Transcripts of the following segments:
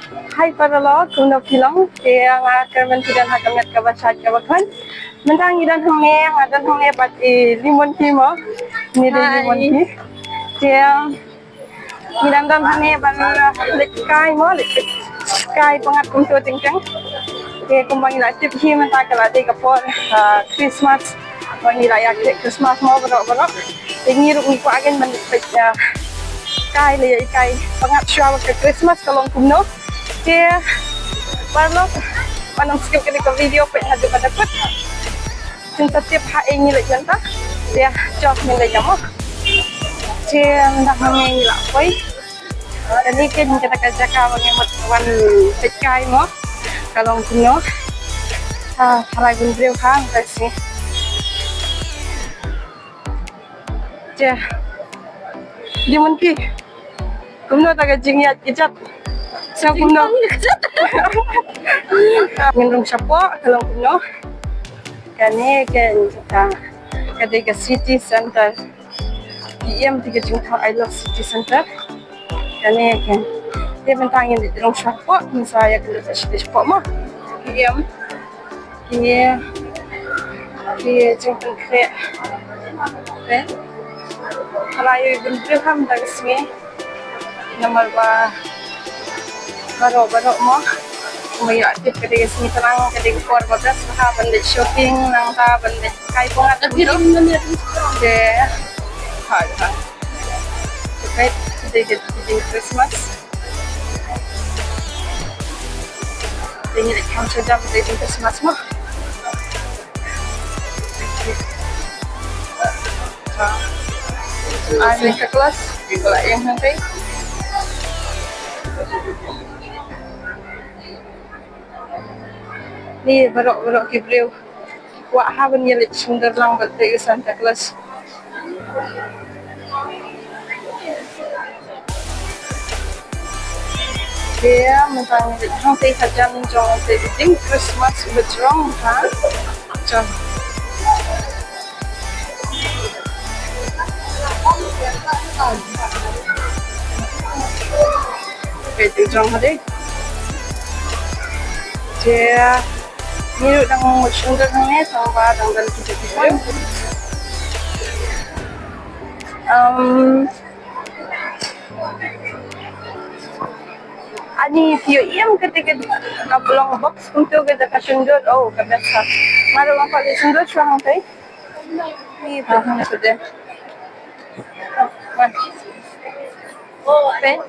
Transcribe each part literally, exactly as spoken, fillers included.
Hi paralok, kumno phi long? Te nga kyrmen phi don ha ka met kaba shait kaba khraw. Mynta ngi don hangne, nga don hangne bad i Lemon Tea mo. Ngi don Hi. Lemon Tea. Te ngi dang don hangne ban leit kai mo, leit kai pyngngad kumto teng teng. Te kumba ngi la tip hi mynta ka la dei ka por, ah, Christmas. Ba ngi la ïa khreh Christmas mo baroh baroh. Te ngi ruh ngi kwah kein ban peit, ah, kai, leit kai pyngngad shuwa ba ka Christmas ka long kumno. Te paralok, wat nym skip kane ka video, peit haduh ba dkhot. Phin sa tip ha ei ngi leit mynta. Te shuwa ngin leit mo. Te mynta hangne ngi la poi. Kane kein kata ka jaka ba ngi mut wan peit kai mo. Ka long kumno. Ah, tharai bun briew ha, mynta sngi. Te. Lemon Tea. Kumno ta ka jingïaid kjat? Sa kumno? Ngin rung shapoh, ka long kumno. Kane kein ka, ka dei ka city center. Ki ïam te ka jingthoh I love city center. Kane kein. Te mynta ngin rung shapoh, ngin sa ïakynduh shapoh mo. Ki ïam. Kine, ki jingpynkhreh. Te. Tharai bun briew ha mynta ka sngi. Namar ba baroh baroh mo. Kumba ïa tip ka dei ka sngi Tnang, ka dei ka por ba best bha ban leit shopping, nangta ban leit kai pyngngad. Te. Ha, ha. Te ka dei ka dei Christmas. Te ngi leit kham sha jam te jing Christmas mo. Ai Santa Claus, ko la ïeng hangtei. Ni baroh baroh ki briew. Kwah ha ban ïaleit shongdor lang bad peit Santa Claus. Te mynta ngi leit hangtei hajan jong te ding Christmas ba jrong ha. Jong. Peit jrong ha dei. Te Ngi ruh dang mut shongdor hangne, tang ba dang don kita kita. Um, ani phi ïoh ïam kata ka, ka long box kumto ka jaka shongdor, oh, ka best ha. Nga ruh nga kwah leit shongdor shuwa hangtei. Ni phi hangne ka dei. Wan. Peit.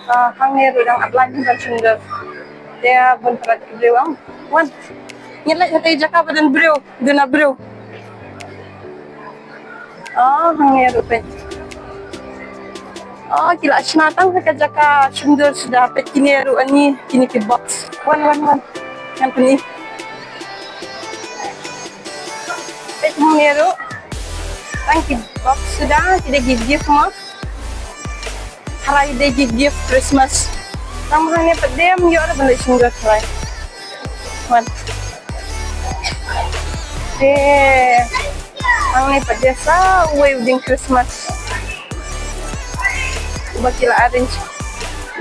Ah, hangne ruh dang ap line ban shongdor. Te bun palat ki briew ang. Wan. Ngi leit ha kata ka jaka ba don briew, duna briew. Ah, hangne ruh peit. Ah, ki la shna tang ha ka jaka shongdor suda, peit kine ruh ani, kine ki box. Wan, wan, wan. Ngan pyni. Peit hangne ruh. Tang ki box suda, ki dei ki gift mo. Tharai dei ki gift Christmas. Tang hangne pat dem ïoh ruh ban leit shongdor tharai. Wan. Te hangne pat dei sa uwei u ding Christmas ba ki la arrange.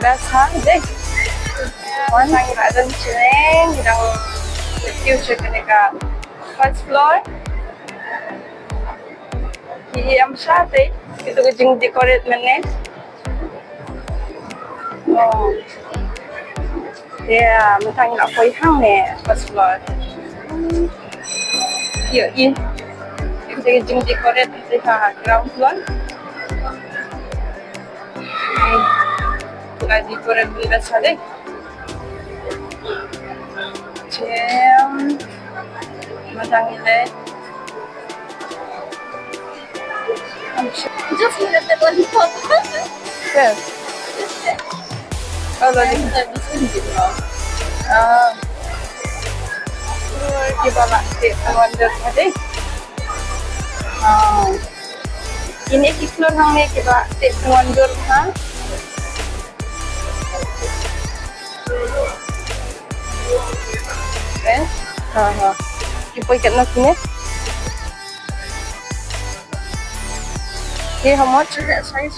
Best ha dei. Wan, tang ki la arrange ne, ngi dang leit kiew sha kane ka first floor. Ki ïam sha te, kito ki jing decorate mynne. Oh. Te mynta ngi la poi hangne first floor. Ïohi. Kito ki jing decorate te ha ground floor. Ki la decorate bun best ha dei. Jam. Mynta ngi leit. Just need a lollipop. Yes. Oh, lollipop. Ah. Kiba la teh pynwandur tadi. Ah. Kine ki floor hangne kiba la teh pynwandur ha. Eh? Ha, ha. Ki poi katno kine? Ki how much is that size?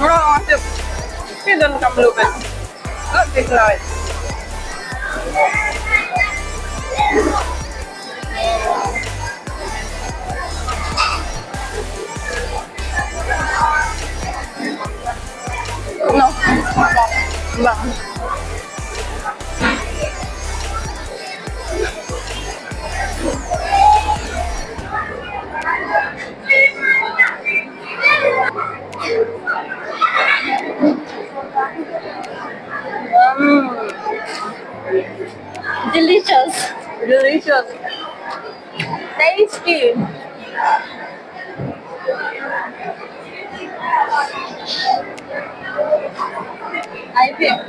Nga tip. Ki donkam lubid. Ka phi khlaiñ. No. Bang. Mm. Delicious. Delicious. Tasty. I think.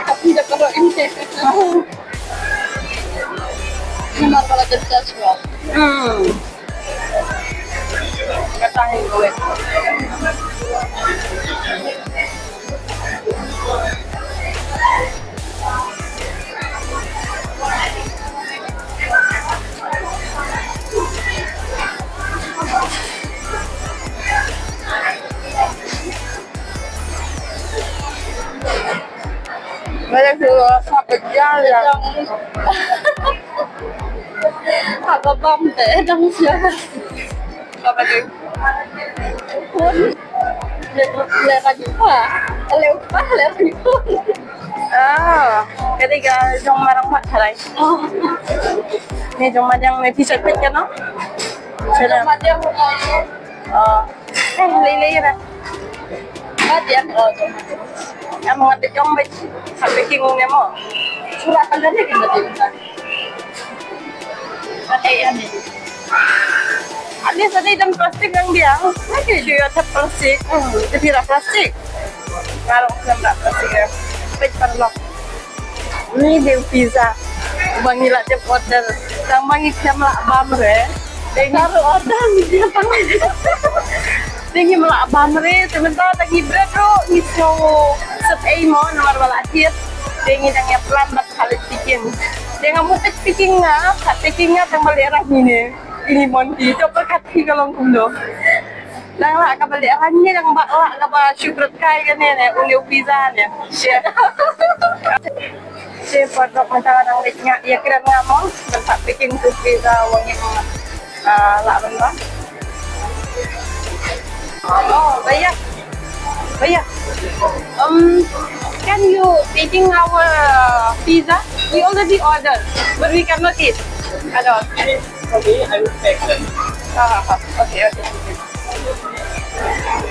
Tapi dah kalau ini. Ini marah kalau kerja semua. Hmm. Kata yang gue. Ba ïa shu sngap beit ïa. Ha ka bam te dang sngap. Ka ba dei. Pun. Le, le, lagi pa. Le pa, le lagi pa. Ah, kadi ka jong marang mat harai. Ni jong madang ni pisa pet kan, no? Jong madang. Oh. Eh, lei lei ra. Madang, oh, jong madang. Am ngat jong bet. Sampai king ne mo. Surat tanda ni kan tadi. Pakai ani. Ani sa dei dang plastik dang biang. Lagi dia ada plastik. Hmm, itu tidak plastik. Kalau kena plastik ya. Pet parlok. Ni dei pizza. Ba ngi la dep order. Tang ba ngi khlem lah bam re. Dei ngi order ni dia tang. Dei ngim lah bam re, te mynta da ngi bret ruh ngi sngew sep ei mo namar ba la thied. Dei ngi dang ïa plan bad khalid picking. Dei nga mut picking nga, khat picking nga tang ba leh rah ngi ne. Ini Monty, to pyrkhat phi ka long kumno. Dang lah kaba leh rah ngi, dang ba lah kaba shu bret kai kane ne, une u pizza ne. Te parlok mynta nga dang leit nga ïa kren nga mo, ban sa picking tu pizza wa ngim, ah, lah ban ba. Oh, भैया, भैया, um, can you picking our, uh, pizza? We already ordered, but we cannot eat at all. Okay, I will pack them. Ah, ah, ah. Okay, okay.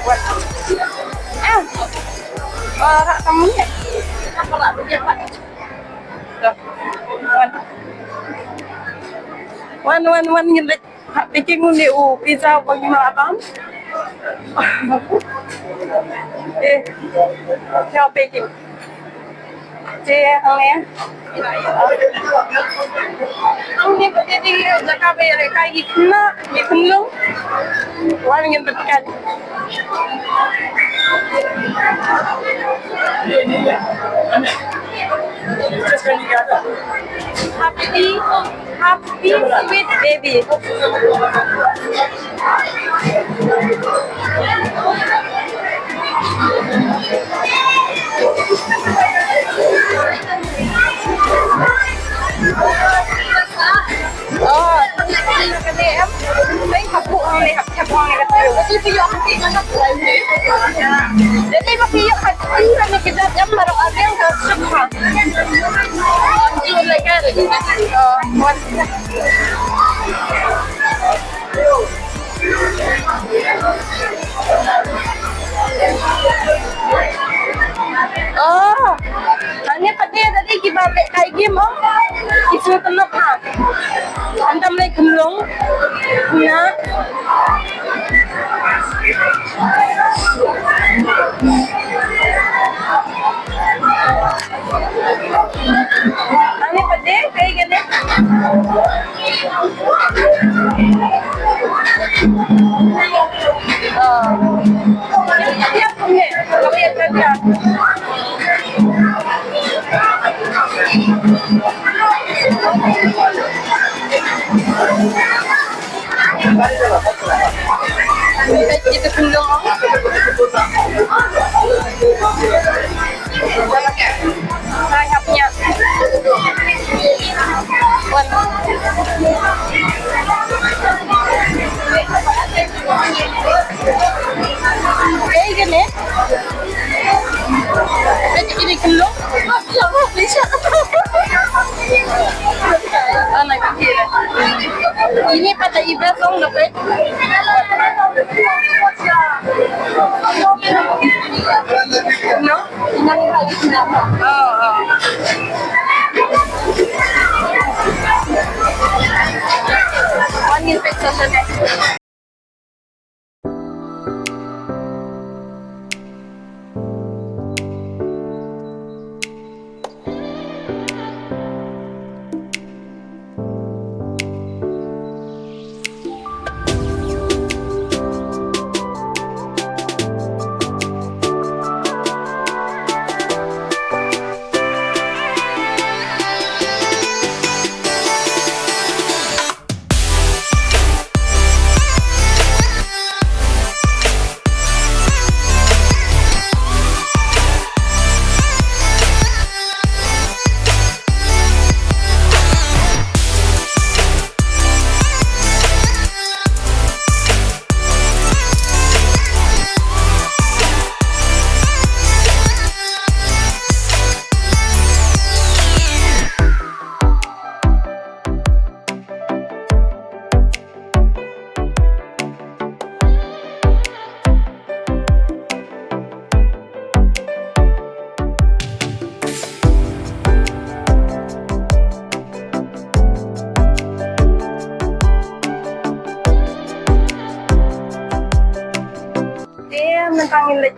What? Ah. Ah, tak tahu ni. Apa lah, dia buat? Wan. Wan, wan, wan, ngin leit picking une u pizza ba ngi la bam. Eh, ïa picking. Te hangne. Hangne pat te dei jaka ba ïalehkai ki khynnah, ki khunlung. Wan ngin bad kan. Happy, happy sweet baby. Oh, tang ka dei em. Dei hap buh hangne, hap, hap hangne ka dei. Dei ba phi ïoh ka dei hangne ka jait em, baroh arliang ka suk ha. Ju lai ka dei. Oh, wan. Oh, hangne pat de da dei kiba lehkai game, oh. Ki sngewtynnat ha. Hantam lei khunlung. Na. Ani pat de, kaei kane? Ah. Siap, siap, siap. Ito, ito, ito, ito. Ay, hap niya. Wan. Kaei kane? Kaei kane khunlung? Ini pat i best song na page. No? Oh, oh. One in page session.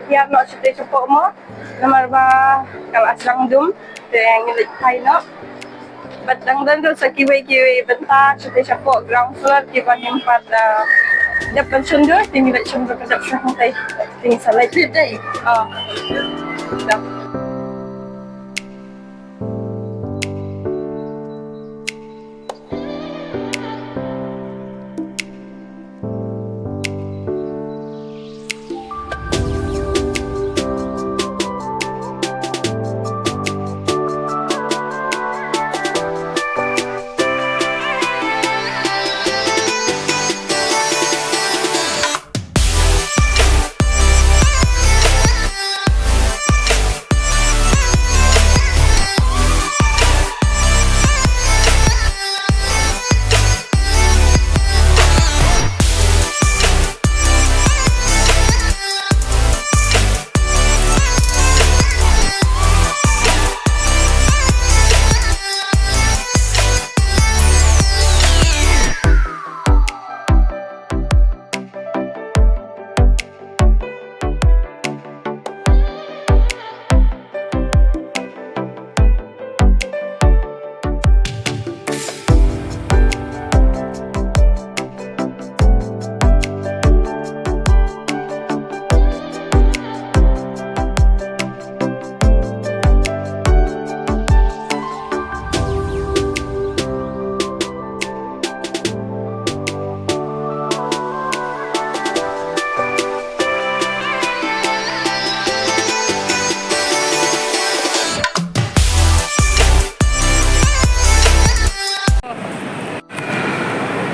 Ïa, noh shatei shapoh mo. Namar ba ka la sdang dum, te ngin leit phai noh. Bad dang don ruh sa kiwei kiwei bynta shatei shapoh ground floor kiba ngim pat, ah, dep ban shon dur, te ngin leit shon dur ka dep shon hangtei. Te ngin sa leit. Oh. Dep.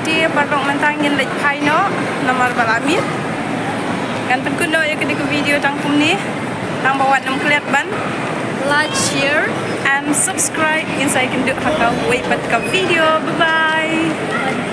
Te paralok mynta ngin leit phai noh namar ba la miet. Ngan pynkut noh ïa kane ka video tang kumne. Tang ba wat nym klet ban like, share and subscribe. Ngin sa ïakynduh ha kawei pat ka video. Bye bye.